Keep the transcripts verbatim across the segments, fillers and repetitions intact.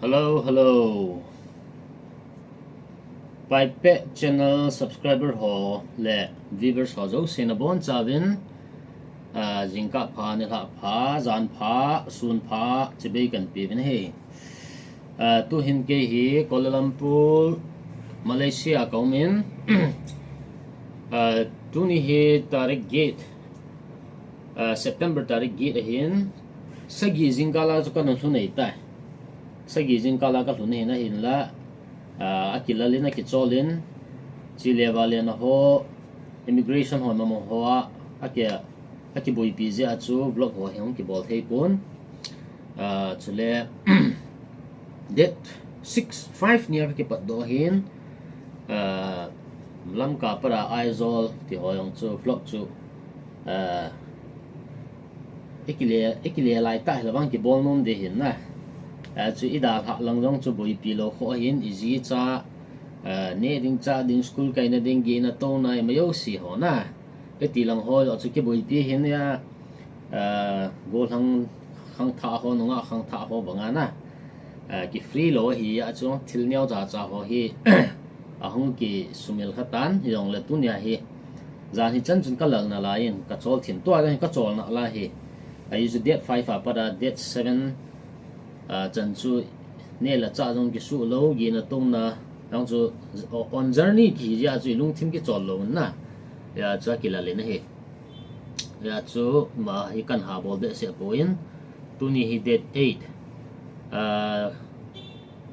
Hello, hello. Paipet channel subscriber ho le viewers ho jouse nabonchauvin, ah, jingkah pha, nilhah pha, jan pha, sun pha, chibai kahin peuvin ahi. Ah, tuhin kei hi Kuala Lumpur, Malaysia kaumin. Ah, tuni hi tarik get, ah, September tarik get ahin, sagi jingkah a chu kana lhun ahitai. Sagi jingkah a kalhun ahin, ahinla, ah, akilalin, akicholin, chule vale naho, immigration ho mama hoa, aki, akiboipi jeh a chu vlog ho hi hung kibol thei pon. Ah, chule, date six, five nia kakipatdoh ahin, ah, Lamka para Aizawl ti ho jong chu vlog chu, ah, ikile, ikile laitah hilou vang kibol nom ding ahin na. Ah, chu idalhah lang jong chu boipi lou kho ahin, iji cha, ah, neh ding chah ding, school kaina ding, gehna touna, ima jouse ho na. Hiti lang ho jong chu kiboipi ahin nia, ah, gollhang khangthah ho, nungah khangthah ho banga na. Ah, ki free lou ahi a chu thil neocha cha ho hi, ahung kisumil kha tan, hijongle tunia hi. Jan hichan chun kalal nalaiyin, kachol thim tua jong hi kachol nalai hi. Ahi chu date five a pat a date seven, ah, chan chu neh le chah jong kisuh lou, gehna touna, jong chu on journey kihi jeh a chu ilungthim kichol lou na. Hia chu akilalin ahi. Hia chu ama hi kahin habol behseh poi, tuni hi date eight. Ah,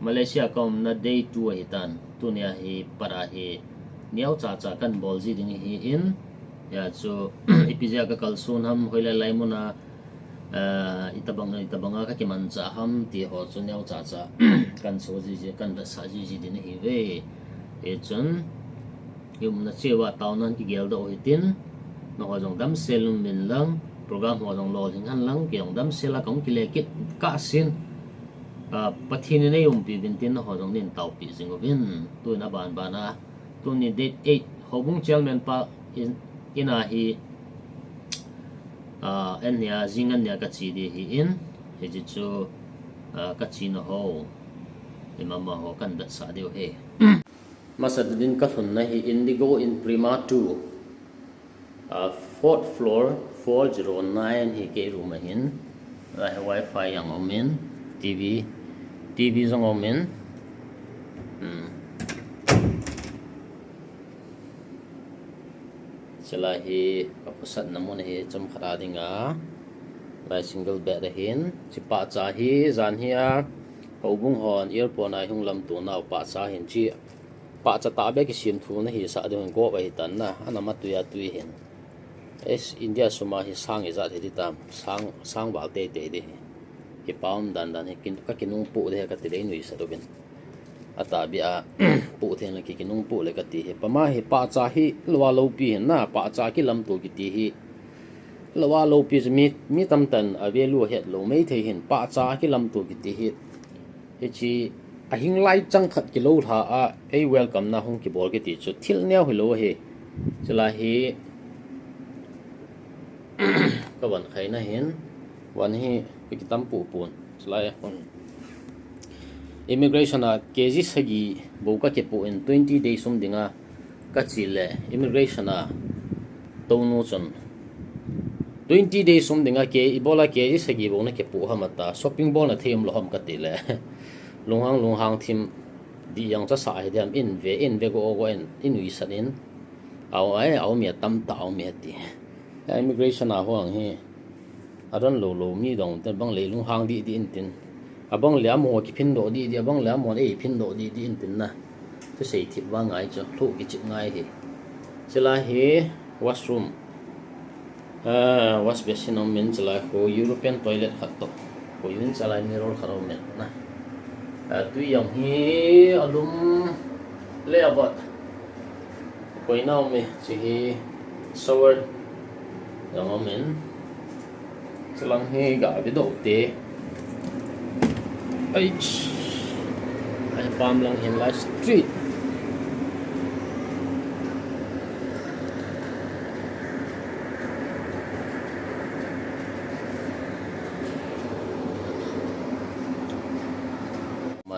Malaysia kaumna day two ahitan. Tunia hi pat a hi neocha cha kahin bol ji ding ahin. Hia chu ipi jeh a kakalson ham, hoilai lai muna, ah, itobang, itobanga kakimanchah ham ti ho chu neocha cha kahin so jiji, kahin vetsah jiji ding ahiuve. Hichun, iumna cheh uva taona'n kigeldoh u hitin, nangho jong damsel un lang, program ho jong lolhing hen lang, kei jong damsel a kahung kile kit kahsen, ah, Pathen in eiumpi uvin tin, nangho jong neitaopi jing uvin, tuin abanban a, tuni date eight, Houbung Chairman pa in, in a hi, ah, an nia, jing an nia kache ding ahin, hiche chu, ah, kachena ho, imama ho kahin vetsah diu ahi. Masa din kalhunna hi Indigo in Prima two, ah, fourth floor, four zero nine hi kei room ahin. Lai hi wifi jong aumin, TV, TV jong aumin. Hmm. Chulai hi kakhosatna mun ahi, chomkhat a dinga. Lai single bed ahin. Hiche pahcha hi jan hi a houbung hon airport a hung lamto nau pahcha ahin, hiche pahcha tahbeh a kisemthu nahisah ding ahin, gop ahitan na, anam a tui a tui ahin. Eish, India sum a hi sang ijat hi ding tam, sang, sang val teitei ding ahi. Kipa um dandan hi, kin, kakinungpoh ding ahi kati le, inuisat uvin. Atahbeh a poh thei le ki, kinungpoh le kati ahi. Pama hi pahcha hi lou a loupi ahin na, pahcha kilamto kiti hi. Lou a loupi chu mi, mi tamtah in a value ahet lou maithei ahin, pahcha kilamto kiti hi. Hiche ahing lai chang khat kilou lha a, ei welcome na hung kibol kiti chu thil neo hilou ahi. Chulai hi kavan khaina ahin, van hi kakitam poh pon. Chulai a kon. Immigration a KG sagi bou kakipoh in twenty days um dinga kache le immigration a tounu chun twenty days um dinga ke, ibola KG sagi bou nakipoh ham ata, shopping bol na thei umlou ham kati le. Lunghang, lunghang thim dih jong chu asah hi diam, in ve, in ve go go in, inuisat in. Au, ai, au mi atamtah, au mi ati. Immigration a hung hi. Adon lou lou mi dong ten bang le lunghang dih dih intin. Abang le amaho kiphindoh dih dih, abang le amaho eiphindoh dih dih intin na. Thusei thip va ngai chu, lhuh kichip ngai ahi. Chulai hi washroom. Ah, wash basin aumin, chulai khu European toilet khat toh. Khu in chulai mirror khat aumin na. Ah, tui jong hi alum le avot. Koina aume, hiche hi shower jong aumin. Chulang hi ga vedoh te. Ai, ai pam lang hin lai street.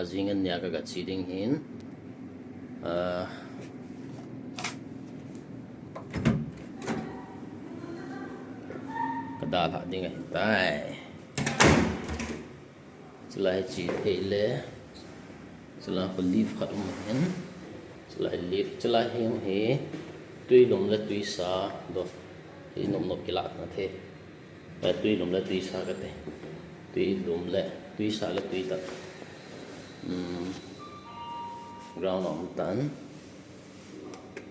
Jing an nia ka ga chi ding hin. Ah, ka dalha ding ahi tai. Chulai hi chi thei le. Chulai khu leaf khat um hin. Chulai leaf, chulai hi um hi. Tui lum le tui sa do. Hi nop nop kilah na thei. Eh, tui lum le tui sa kate. Tui lum le tui sa le tui tat. Hmm. Ground a um tan.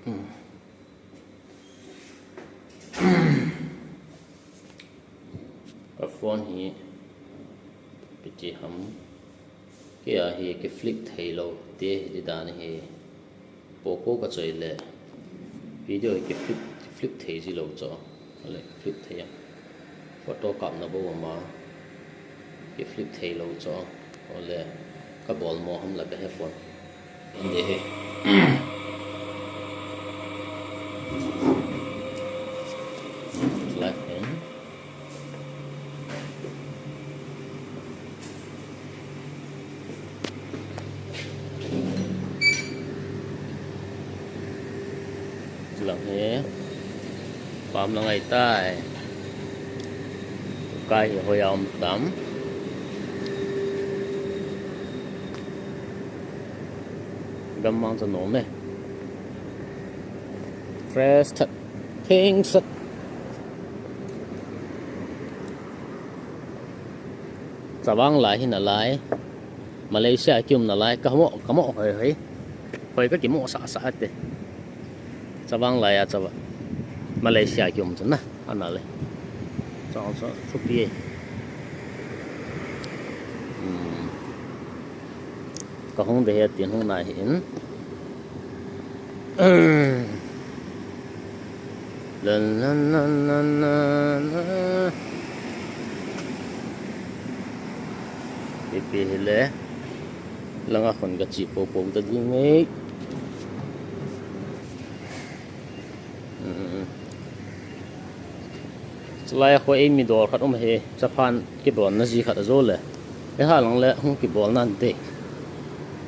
Hmm. Ka phone hi ipi ti ham. Kei a hi ki flip thei lou te hi ti dan hi. Poco ka choi le. Video hi ki flip, ki flip thei ji lou cho. Ale flip thei a. Photo kap na bou ma. Ki flip thei lou cho. Ale ka bol mo ham la ka he pon. Inde he. Live in. Lang he. Pam lang ai tai. Kai hi hoi a um tam. Gammang cha nom e. Fresh that. Theng sat. Chavang lai hi na lai. Malaysia ki um na lai. Ka mo, ka mo hoi hoi. Hoi ka ki mo sa sa te. Chavang lai a chava. Malaysia ki um chu na. Ana le. Chong so thupi e. Hmm. Ka hung de he tin hung nai hin. La, la, la. Ipi hile. Langa khun ka chi po po ta ding e. Hmm. Chulai a khu eimi dol khat um hi, chaphan kibol na ji khat a jo le. Eiha lang le hung kibol nan te.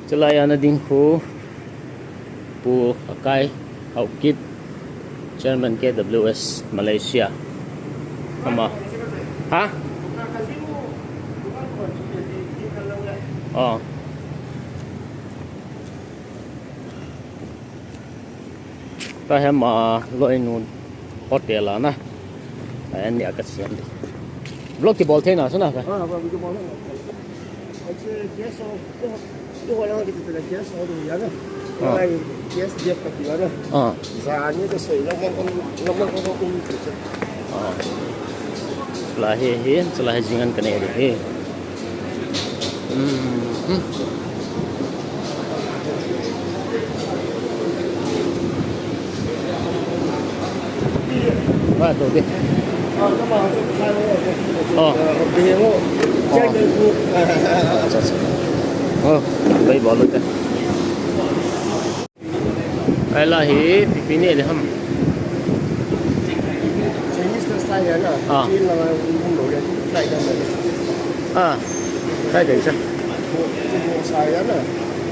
Chulai a na ding khu Pu Akai Haokip, Chairman K W S Malaysia. Ama. Ha? Oh. Tahem a Loinu hotel a na. Ayan ni akat siyan di. Vlog kibol thei na, sana ka? Ah, vlog kibol thei na. Ache guest house, tu ho lang kita guest house tu ya na. Ah. Guest dia kati ya na. Ah. Zani tu sei lang lang lang lang. Ah. Chulai hi, hi, chulai hi jingan kane hi. Hmm. Hmm. Ba to de. Oh. Acha, acha. Oh, bai bol te. Aila hi, ipi neh ding ham? Chinese style na. Ah. Chin la um lo ya, try da na. Ah. Try da sa. Bo, bo sa ya na.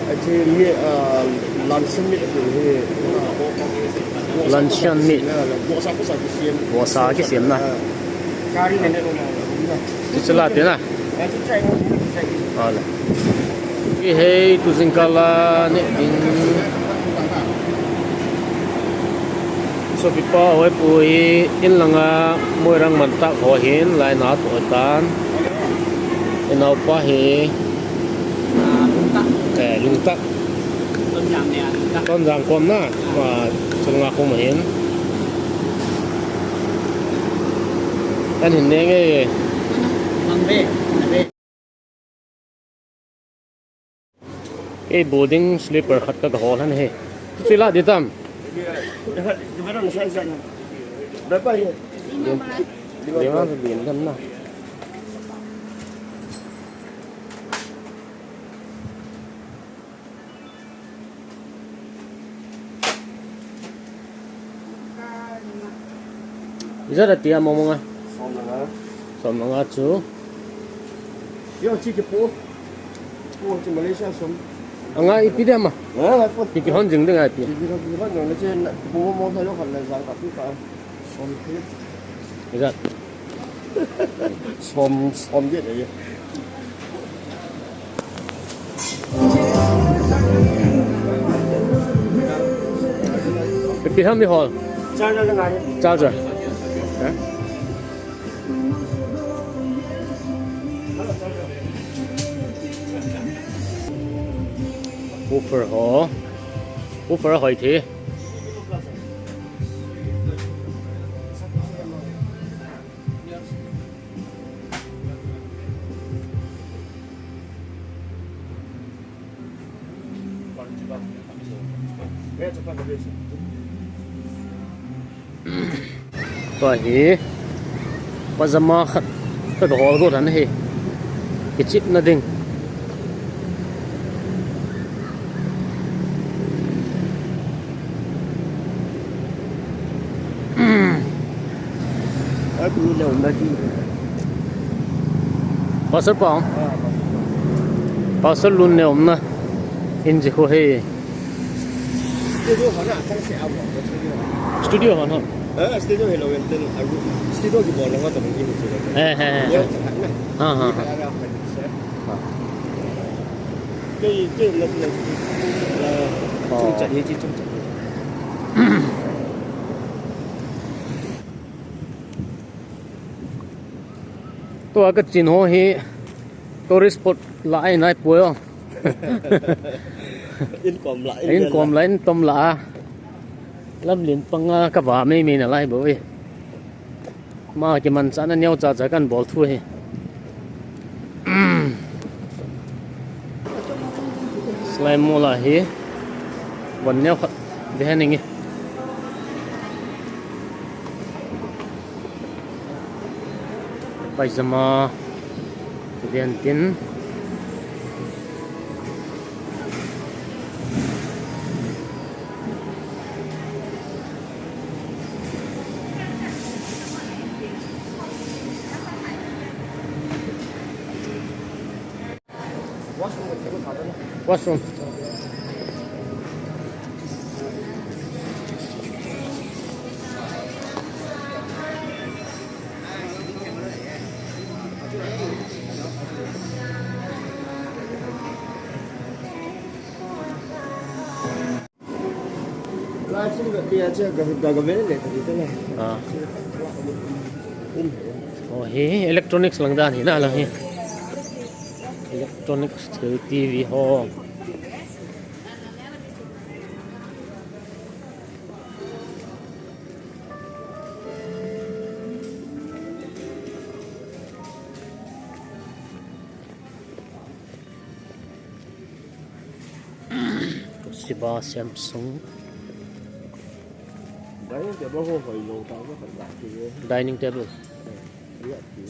Ache mi, ah, luncheon meat hi. Luncheon meat. Bo sa, bo sa kisiam. Bo sa kisiam na. Ah. Curry ne ne lo na. Chu chu la te na. Hala. Kihei tu jingkah la neh ding. Sopipa hoi pu hi in langa Moirang mantak ho hin lai na to tan. Inaopa hi. Ah, Lungtak. Eh, Lungtak. Tonzang nia, Lungtak. Tonzang kom na. Ma, chulanga kom hin. An hin neng e. Mang be, mang be. Ei, boarding slipper khat ka, ka hol han he. Chu chu la di tam. Lima sa din dan na. Ijat a tia mong mong a? Som le nga. Som le nga chu. Yo, chi ki pu. Pu chu Malaysia som. Anga ipi dia ma? Ha, ngai pu. Ki, kihon jing ding a ipi. Ki, ki, kihon jing le chen pu mo mo thailo khan le jang ka pi ka. Som ki. Ijat. Som, som dia de. Ipi ham mi hol? Charger le ngai. Charger. Ha? Woofer ho. Woofer hoi the. Tua hi pajama khat ka hol got ahi. Kichipna ding. Ai, Pastor Pau. Ah, Pastor Pau. Pastor Lun ne umna. In ji ho he. Studio hon a, chang se a bo, studio. Studio hon ho. Eh, studio hi lo yen ten, a ru-, studio kibol na ho ta bang ki mu se. Eh, eh, eh. Neo cha khat na. Ha, ha, ha. Ni khat a ra khat se. Ha. Kei, kei na, na, eh, oh, chung chat hi, chi chung chat hi. Tua ka chin ho hi tourist spot la ai nai poi o. In kom la, in kom la, in tom la a. Lamlen panga ka va mai mai na lai bou e. Ma kimanchahna neo cha cha kan bol thu hi. Slime mall a hi von neo khat ve hen inge. Paijama, Vientiane. Washroom. Ah. Oh, hi electronics lang dan hi na lang hi. Electronics thil T V ho. Toshiba, Samsung. Dining table ho hoi lou ta ka khat la ti. Dining table. Eh, ya ti.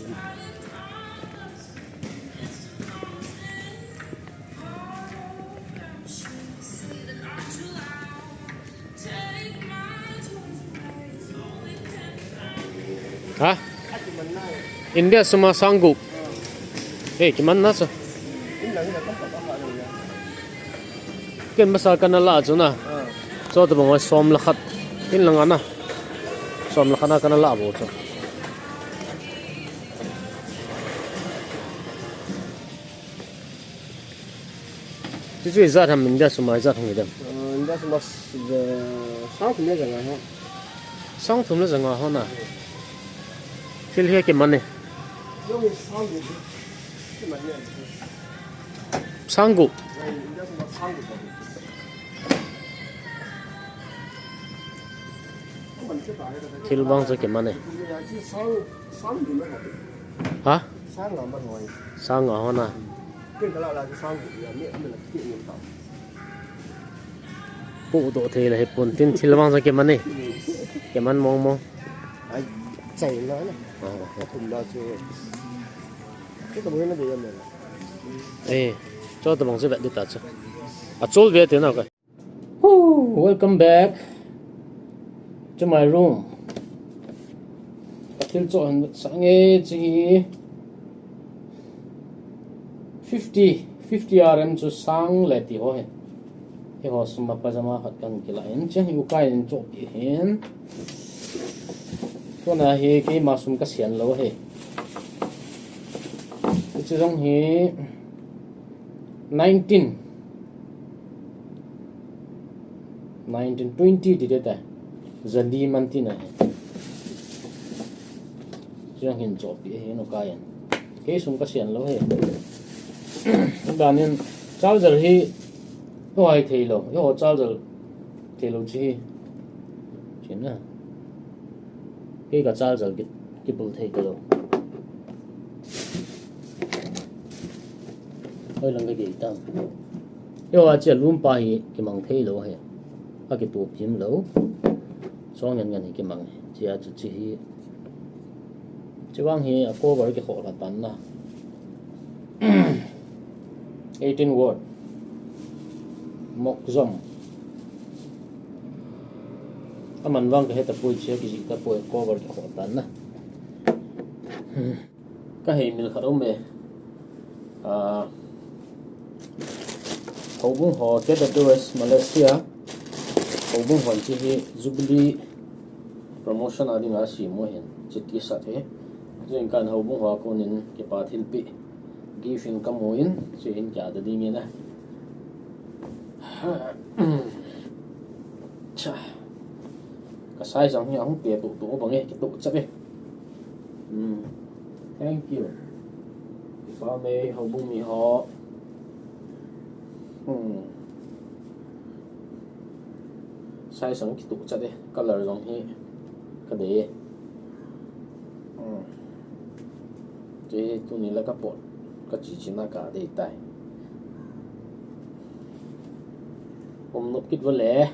Ha? India sum a sang gup. Hey, kiman na chu. Ken masa kana la chu na. Chuti bang som le khat. In lang a na. Som le khat na kana la bou chu. Chuchu ijat ham, India sum a ijat ham idam. Ah, India sum a, eh, sang thum le ja nga ho. Sang thum le ja nga ho na. Thil hi kiman e. Sang gup. Kiman e. Sang gup. Eh, India sum a sang gup. Thil vang chu kiman e. Sang, sang gup le ha. Ha? Sang nga man hoi. Sang nga ho na. Ken kala la sang ya me me la ki ni ta. Pu do thei la he pon tin thil vang sa ke man e. Ke man mong mong. Ai, chai na na. Tum la chu. Ke ta mo na de ya me la. Eh, cho ta bang se ba de ta chu. A chol ve te na ka. Whew, welcome back to my room. Ka thil cho han sa nge chi hi. Fifty, fifty R M chu sang le ti ho hi. Hi ho sum a pajama khat kan kila in, chang hi ukai in chohpi hin. Tuna hi keima sum ka sian lo hi. Chu jong hi nineteen, nineteen twenty ti te ta. Zali man ti na hi. Chu jong hin chohpi hin ukai in. Kei sum ka sian lo hi. Banin charger hi, no ai thei lo. Yo charger thei lo chi hi. Chin na. Kei ka charger ki, kibul thei ka lo. Oi lang ka gei tam. Yo a chia lum pa hi kimang thei lo hi. A kitup him lo. Song ngen ngen hi kimang hi. Chia chu chi hi. Chi vang hi a cover kikhoh la tan na. Eighteen watt. Mok zom. Aman vang ka heta pui chia kiji ta pui cover kikhoh tan na. Ka hei mil khat um e. Ah, houbung ho K W S Malaysia. Houbung ho chi hi Jubilee promotion a dinga simu hin chi T-shirt hi. Jing kan houbung ho kunin kipa thilpi gift in kamu in chi hin kya da ding ina. Cha. Ka size ang hi ahung pe tu tu bang e, ki tu cha be. Hmm. Thank you. Kipa me houbung mi ho. Hmm. Size ang ki tu cha de, color jong hi ka de. Hmm. Che tuni la ka pot ka chi chi na ka de tai. Um nop kit vale.